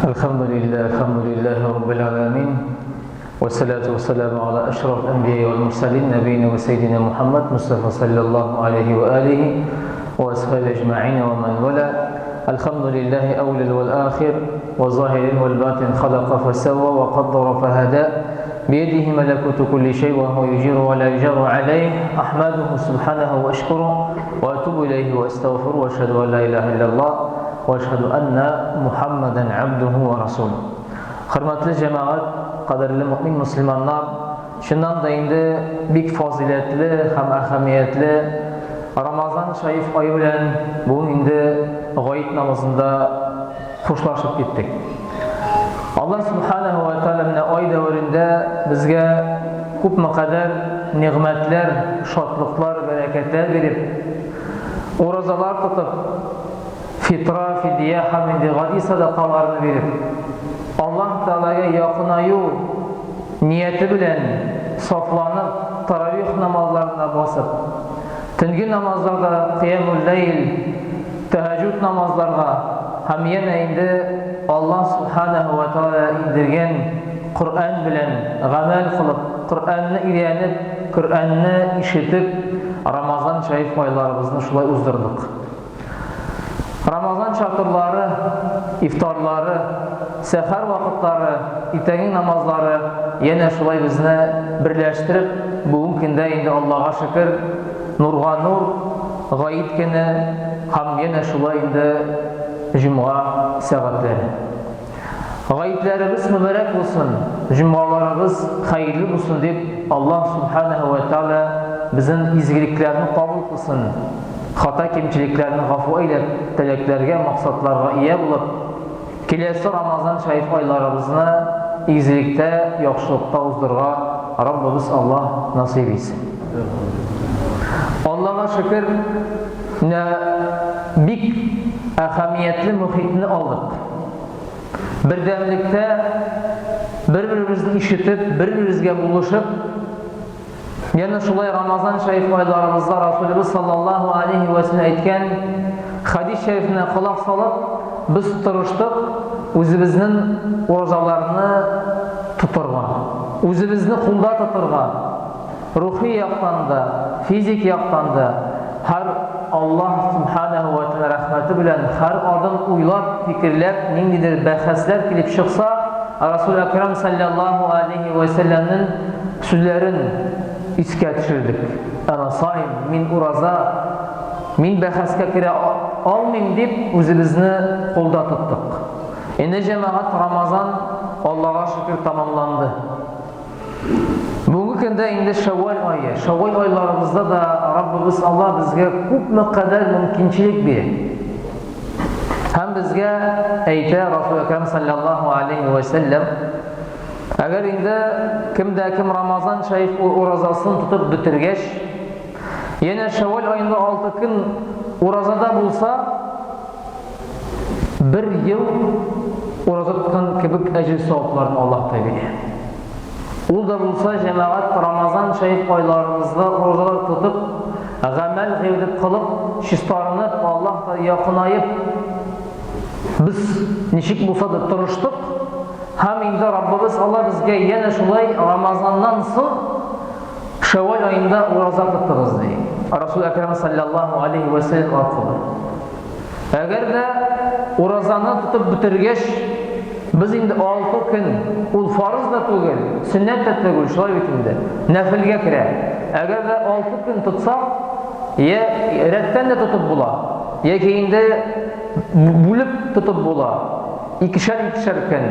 الحمد لله الحمد لله رب العالمين والصلاة والسلام على أشرف الأنبياء والمرسلين نبينا وسيدنا محمد مصطفى صلى الله عليه وآله وأصحابه أجمعين ومن والاه الحمد لله أول والآخر وظاهر والباطن خلق فسوى وقدر فهدى بيده ملكوت كل شيء وهو يجير ولا يجار عليه أحمده سبحانه وأشكره وأتوب إليه وأستغفره وأشهد أن لا إله إلا الله وأشهد أن محمدا عبده ورسوله Хөрмәтле җәмәгать, кадерле мөмин мөселманнар, чыннан да инде бик фазыйләтле һәм әһәмиятле Рамазан шәриф ае белән бүген инде гает намазында хушлашып киттек. Аллаһ субханаһу ва тааля менә ай дәверендә безгә күпме кадәр нигъмәтләр, шатлыклар, бәрәкәтләр биреп, уразалар тотып, фитра, фидия һәм инде гади садакаларны биреп, Аллаһ Тәгаләгә якынаю нияте белән сафланып, таравих намазларына басып, төнге намазларда кыямул ләйл, тәһәҗүд намазларга һәм янә инде Аллаһ Субханаһу ва Тәгалә индергән Коръән белән гамәл кылып, Коръәнне өйрәнеп, Коръәнне ишетеп, Рамазан шәриф айларыбызны шулай уздырдык. Рамазан чатырлары, ифтарлары, сәхәр вакытлары, иртәнге намазлары янә шулай безне берләштереп, бүген көндә инде Аллага шөкер, нурга нур, гает көне һәм янә шулай инде җомга сәгатьләре. Гаетләребез мөбарәк булсын, җомгаларыбыз хәерле булсын дип, Аллаһ Субханаһу ва Тааля безнең изгелекләрне кабул кылсын, хата кимчелекләрне гафу әйләп, теләкләргә, максатларга ия булып, киләсе Рамазан шәриф айларыбызны изгелектә, яхшылыкта уздырырга Раббыбыз Аллаһ насыйп итсен. Аллаһка шөкер, менә бик әһәмиятле мөхитне алдык. Бердәмлектә бер-беребезне ишетеп, бер-беребезгә булышып, янә шулай Рамазан шәриф айларыбызда Расулыбыз саллаллаһу алейхи ва сәлләм әйткән хадис шәрифенә колак салып, без тырыштык үзебезнең уразаларны тотырга, үзебезне кулда тотырга. Рухи яктан да, физик яктан да һәр Аллаһ Субханаһу ва Тәгалә рәхмәте белән һәр адым уйлап, фикерләп, ниндидер бәхәсләр килеп чыкса, Расул Әкрам саллаллаһу алейхи ва сәлләмнең сүзләрен искә төшердек. Ана саим, мин ураза, мин бәхәскә керә алмыйм дип үзебезне кулда тоттык. Инде җәмәгать Рамазан Аллага шөкер тамамланды. Бүгенге көндә инде Шәввәл ае. Шәввәл айларыбызда да Раббыбыз Алла безгә күпме кадәр мөмкинчелек бирә. Һәм безгә әйтә Расул Әкрам саллаллаһу алейхи ва сәлләм, әгәр инде кемдә кем Рамазан шәриф уразасын тотып бетергәч, янә Шәввәл аенда 6 көн уразада булса, Бер ел ураза тоткан кебек әҗер савапларын Аллаһ та бирә. Ул да булса җәмәгать Рамазан шәриф айларыбызда уразалар тотып, гамәл гыйбадәт кылып, чистарынып, Аллаһ та якынаеп, без ничек булса да тырыштык һәм инде Раббыбыз Аллаһ безгә янә шулай Рамазаннан соң Шәвәл аенда ураза тоттыгыз, ди. Расул Әкрам саллаллаһу алейхи ва сәлләм аркылы. Әгәр дә уразаны тотып бетергәч, без инде 6 көн, ул фарыз да түгел, сөннәт тә түгел, шулай бит инде, нәфелгә керә. Әгәр дә 6 көн тотсак, я рәттән дә тотып була, яки инде бүлеп тотып була. Икешәр-икешәр көн.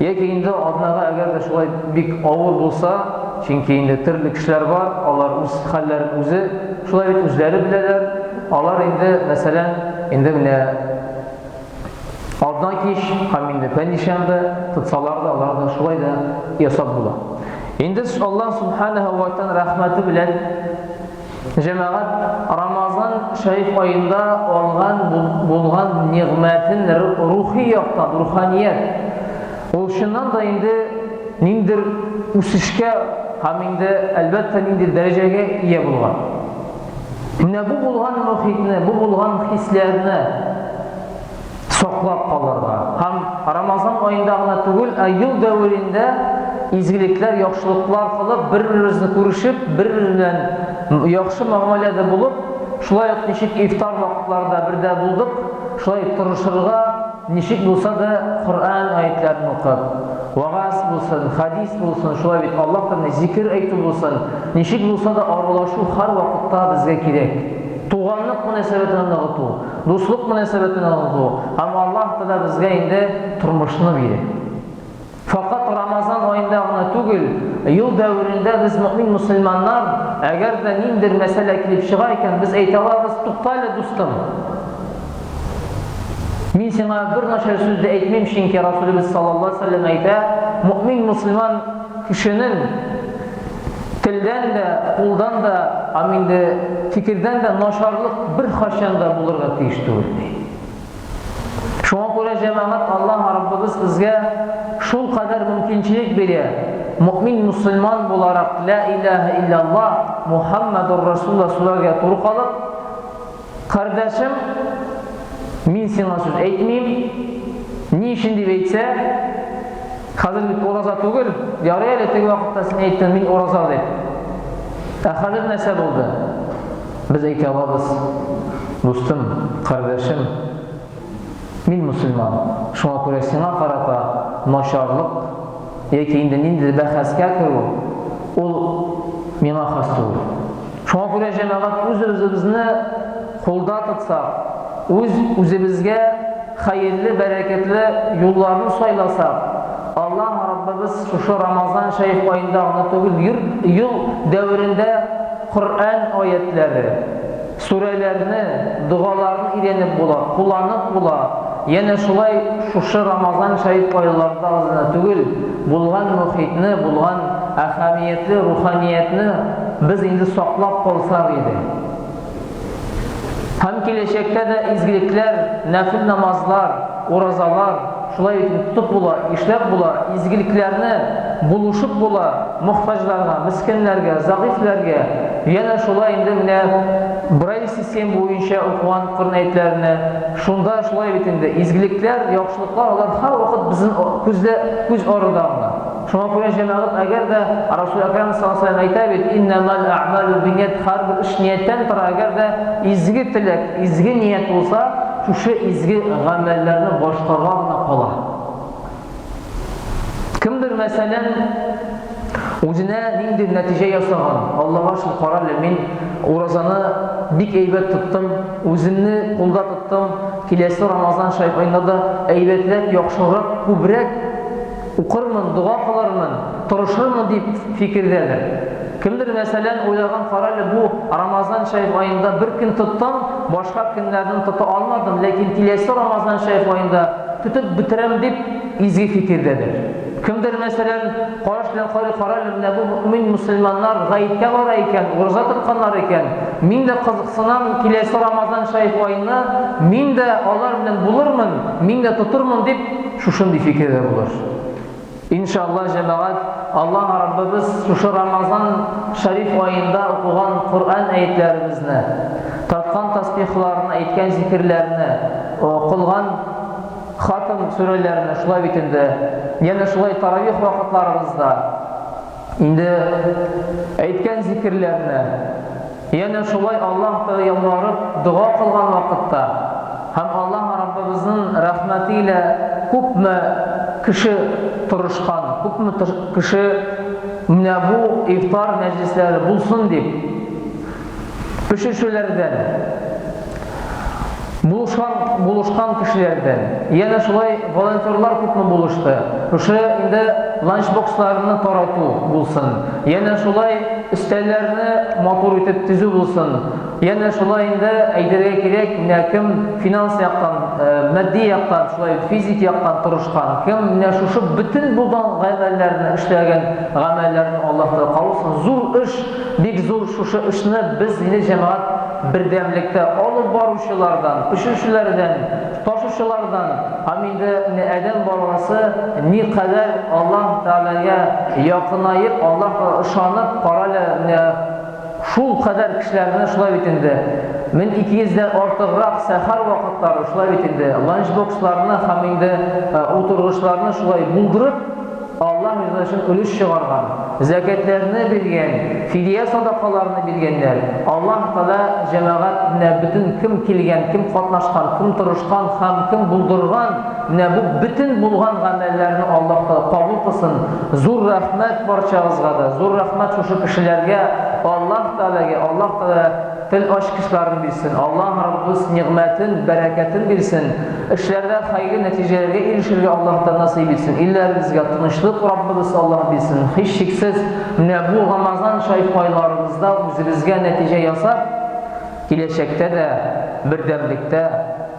Яки инде атнага әгәр дә шулай бик авыр булса, чөнки инде төрле кешеләр бар, алар үз хәлләрен үзе шулай бит үзләре беләләр. Алар инде, мәсәлән, инде менә атна кич һәм инде пәнҗешәмбе тотсалар да, алар да шулай да ясап була. Инде Аллаһ субханаһу ва тааля рәхмәте белән Җәмәгать Рамазан шәриф аенда алган булган нигъмәтен рухи яктан, руханият. Ул чыннан да инде ниндер үсешкә һәм инде әлбәттә ниндер дәрәҗәгә ия булган. Менә бу булган мохитне, бу булган хисләрне. Саклап калырга һәм Рамазан аенда гына түгел, ә ел дәверендә изгелекләр, яхшылыклар кылып, бер-беребезне күрешеп, бер-бер белән яхшы мөгамәләдә булып, шулай ук ничек ифтар вакытларында бердә булдык, шулай тырышырга, ничек булса да Коръән аятьләрен укып, вәгазь булсын, хәдис булсын, шулай бит Аллаһ Тәгаләне зикер әйтү булсын, ничек булса да аралашу һәрвакытта безгә кирәк. Туганлык мөнәсәбәтен ныгыту, дуслык мөнәсәбәтен ныгыту һәм Аллаһ Тәгалә безгә инде тормышны бирә. Факат Рамазан аенда гына түгел, ел дәверендә без мөмин мөселманнар, әгәр дә ниндер мәсьәлә килеп чыга икән, без әйтә алабыз, тукта әле, дустым. Мин сиңа бер начар сүз дә әйтмим, чөнки Расулыбыз саллаллаһу алейһи вәсәлләм әйтә, мөмин мөселман кешенең телдән дә, кулдан да, һәм инде фикердән дә начарлык бер кайчан да булырга тиеш түгел, ди. Шуңа күрә, җәмәгать, Аллаһ Раббыбыз безгә шул кадәр мөмкинчелек бирә, мөэмин мөселман буларак Лә илаһә илляллаһ, Мухаммадур Расулуллаһ сүзләргә туры калып, кардәшем, мин сиңа сүз әйтмим, ни өчен дип әйтсә, хәзер бит ураза түгел, ярый әле теге вакытта син әйттең, мин ураза дип. Ә хәзер нәрсә булды? Без әйтә алабыз, дустым, кардәшем, мин мөселман, шуңа күрә сиңа карата начарлык яки инде ниндидер бәхәскә керү, ул миңа хас түгел. Шуңа күрә, җәмәгать, үз-үзебезне кулда тотсак, үз-үзебезгә хәерле, бәрәкәтле юлларны сайласак, Аллаһ Раббыбыз шушы Рамазан шәриф аенда гына түгел, ел дәверендә Коръән аятьләре, сүрәләрне, догаларны өйрәнеп була, кулланып була. Янә шулай шушы Рамазан шәриф айларында гына түгел, булган мохитне, булган әһәмиятле руханиятне без инде саклап калсак иде. Һәм киләчәктә дә изгелекләр, нәфел намазлар, уразалар шулай итеп тотып була, ишләп була, изгелекләрне булышып була мохтаҗларга, мескеннәргә, зәгыйфьләргә. Янә шулай инде менә Брайль система буенча укыган Коръән аятьләренә шунда шулай бит инде изгелекләр, яхшылыклар алар һәрвакыт безнең күздә, күз арында гына. Шуңа күрә, җәмәгать, әгәр дә Расул Әкрәм саллаллаһу алейһи әйтә бит, иннәмәл әгъмалу бинният, һәрбер эш нияттән тора. Әгәр дә изге теләк, изге ният булса, шушы изге гамәлләрне башкарга гына кала. Кемдер, мәсәлән, үзенә нинди нәтиҗә ясаган, Аллага шул кара әле, мин уразаны бик әйбәт тоттым, үземне кулда тоттым, киләсе Рамазан шәриф аенда да әйбәтрәк, яхшырак, күбрәк Укырмын, дога кылырмын, тырышырмын дип фикердәдер. Кемдер, мәсәлән, уйлаган, карале, бу Рамазан шәриф аенда бер көн тоттым, башка көннәрне тота алмадым, ләкин киләсе Рамазан шәриф аенда тотып бетерәм дип изге фикердәдер. Кемдер, мәсәлән, караш белән карый, карале, менә бу мөэмин мөселманнар гаеткә бара икән, ураза тотканнар икән, мин дә кызыксынам, киләсе Рамазан шәриф аена мин дә алар белән булырмын, мин дә тотырмын дип Шушындый фикердә булыр. Иншалла, җәмәгать, Аллаһ Раббыбыз шушы Рамазан шәриф аенда укыган Коръән әятләребезне, тарткан тасбихларны, әйткән зикерләрне, кылган хатым сүрәләрне, шулай бит инде, янә шулай таравих вакытларыбызда инде әйткән зикерләрне, Янә шулай Аллаһ Тәгалә ялварып дога кылган вакытта һәм Аллаһ Раббыбызның рәхмәте илә күпме кеше тырышкан, күпме кеше менә бу ифтар мәҗлесләре булсын дип пешерүчеләрдән, булышкан, булышкан кешеләрдән, янә шулай волонтерлар күпме булышты. Шушы инде ланчбоксларны тарату булсын, янә шулай өстәлләрне матур итеп төзү булсын, янә шулай инде әйтергә кирәк, менә кем финанс яктан, матди яктан, шулай физик яктан тырышкан, кем менә шушы бөтен булган гамәлләрне эшләгән гамәлләрне Аллаһ Тәгалә кабул кылсын. Зур эш, бик зур шушы эшне без инде җәмәгать бердәмлектә алып баручылардан, пешерүчеләрдән, ташучылардан һәм инде адәм баласы никадәр Аллаһ Тәгаләгә якынаеп, Аллаһка ышанып, карале, менә Шул кадәр кешеләрне шулай бит инде 1200 дән артыграк сәхәр вакытлары шулай бит инде ланчбоксларны һәм инде утыргычларны шулай булдырып, Аллаһ ризалыгы өчен өлеш чыгарган, зәкятләрне биргән, фидия садакаларны биргәннәр. Аллаһ Тәгалә җәмәгать менә бөтен кем килгән, кем катнашкан, кем тырышкан һәм кем булдырган, менә бу бөтен булган гамәлләрне Аллаһ Тәгалә кабул кылсын. Зур рәхмәт барчагызга да, зур рәхмәт шушы кешеләргә, Аллаһ Тәгаләгә, Аллаһ Тәгалә тел ачкычларын бирсен, Аллаһ Раббыбыз нигъмәтен, бәрәкәтен бирсен, эшләрдә хәерле нәтиҗәләргә ирешергә Аллаһ Тәгалә насыйп итсен, илләребезгә тынычлык Раббыбыз Аллаһ бирсен. Һичшиксез, менә бу Рамазан шәриф айларыбызда үзебезгә нәтиҗә ясап, киләчәктә дә бердәмлектә,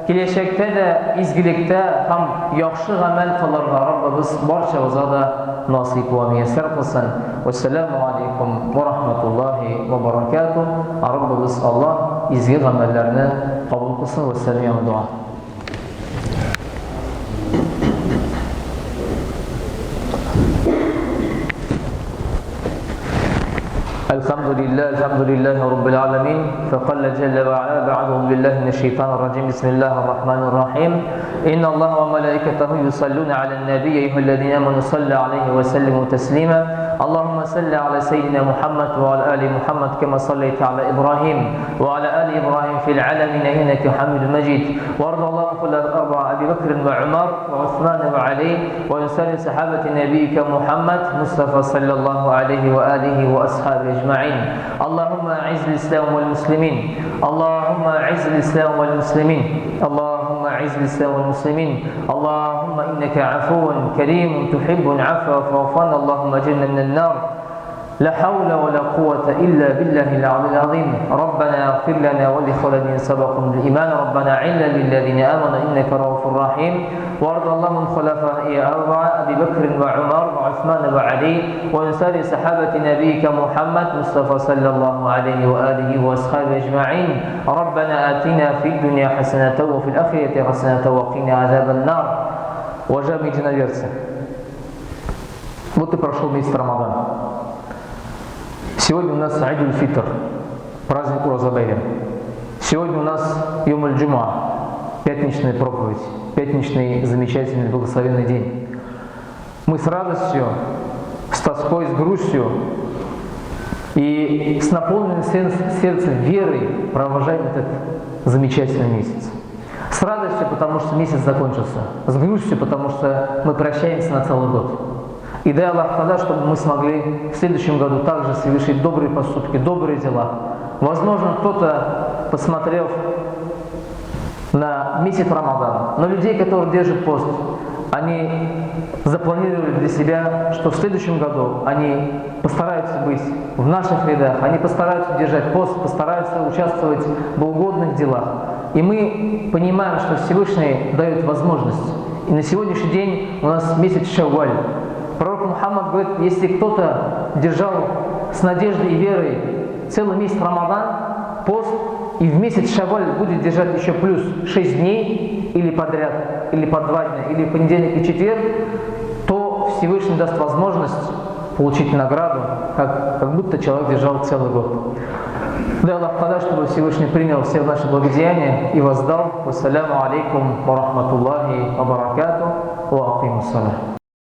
киләчәктә дә изгелектә һәм яхшы гамәл кылырга Раббыбыз барчабызга да насыйп вә мияссәр кылсын. Вәссәламү алейкум вә рахматуллаһи вә баракатуһ. Раббыбыз Аллаһ изге гамәлләрне кабул кылсын. Вәссәламү дуа. الحمد لله الحمد لله رب العالمين فقال جل وعلا بعد بالله من الشيطان الرجيم بسم الله الرحمن الرحيم إن الله وملائكته يصلون على النبي أيها الذين آمنوا صلى عليه وسلموا تسليما اللهم صل على سيدنا محمد وعلى آل محمد كما صليت على إبراهيم وعلى آل إبراهيم في العالمين إنك حميد مجيد وارض اللهم كل الأربعة أبي بكر وعمر وعثمان وعلي وعن سائر صحابة نبيك محمد مصطفى صلى الله عليه وآله وأصحابه أجمعين اللهم أعز الإسلام والمسلمين اللهم أعز الإسلام والمسلمين اللهم أعز الإسلام والمسلمين اللهم إنك عفو كريم تحب العفو فاعف عنا اللهم أجرنا من النار لا حول ولا قوة إلا بالله العلي العظيم ربنا اغفر لنا ولإخواننا سبقوا بالإيمان ربنا علا للذين آمنوا إنك رؤوف رحيم وارض اللهم عن خلفاء أربعة أبي بكر وعمر وعثمان وعلي وعن سائر صحابة نبيك محمد مصطفى صلى الله عليه وآله وأصحابه أجمعين ربنا آتنا في الدنيا حسنة وفي الآخرة حسنة وقنا عذاب النار. Уважаемые единоверцы, вот и прошел месяц Рамадан. Сегодня у нас Айдуль Фитр, праздник Ураза Байрам. Сегодня у нас Йом аль-Джума, пятничная проповедь, пятничный замечательный благословенный день. Мы с радостью, с тоской, с грустью и с наполненным сердцем верой провожаем этот замечательный месяц. С радостью, потому что месяц закончился, с грустью, потому что мы прощаемся на целый год. И дай Аллах тогда, чтобы мы смогли в следующем году также совершить добрые поступки, добрые дела. Возможно, кто-то, посмотрев на месяц Рамадан, на людей, которые держат пост, они запланировали для себя, что в следующем году они постараются быть в наших рядах, они постараются держать пост, постараются участвовать в богоугодных делах. И мы понимаем, что Всевышний дает возможность. И на сегодняшний день у нас месяц Шавваль. Пророк Мухаммад говорит, если кто-то держал с надеждой и верой целый месяц Рамадан, пост, и в месяц Шавваль будет держать еще плюс 6 дней, или подряд, или по 2 дня, или в понедельник и четверг, то Всевышний даст возможность получить награду, как будто человек держал целый год. Дай Аллах Тааля, чтобы Всевышний принял все наши благодеяния и воздал. Вассаляму алейкум ва рахматуллахи ва баракатух. Ва акимус салах.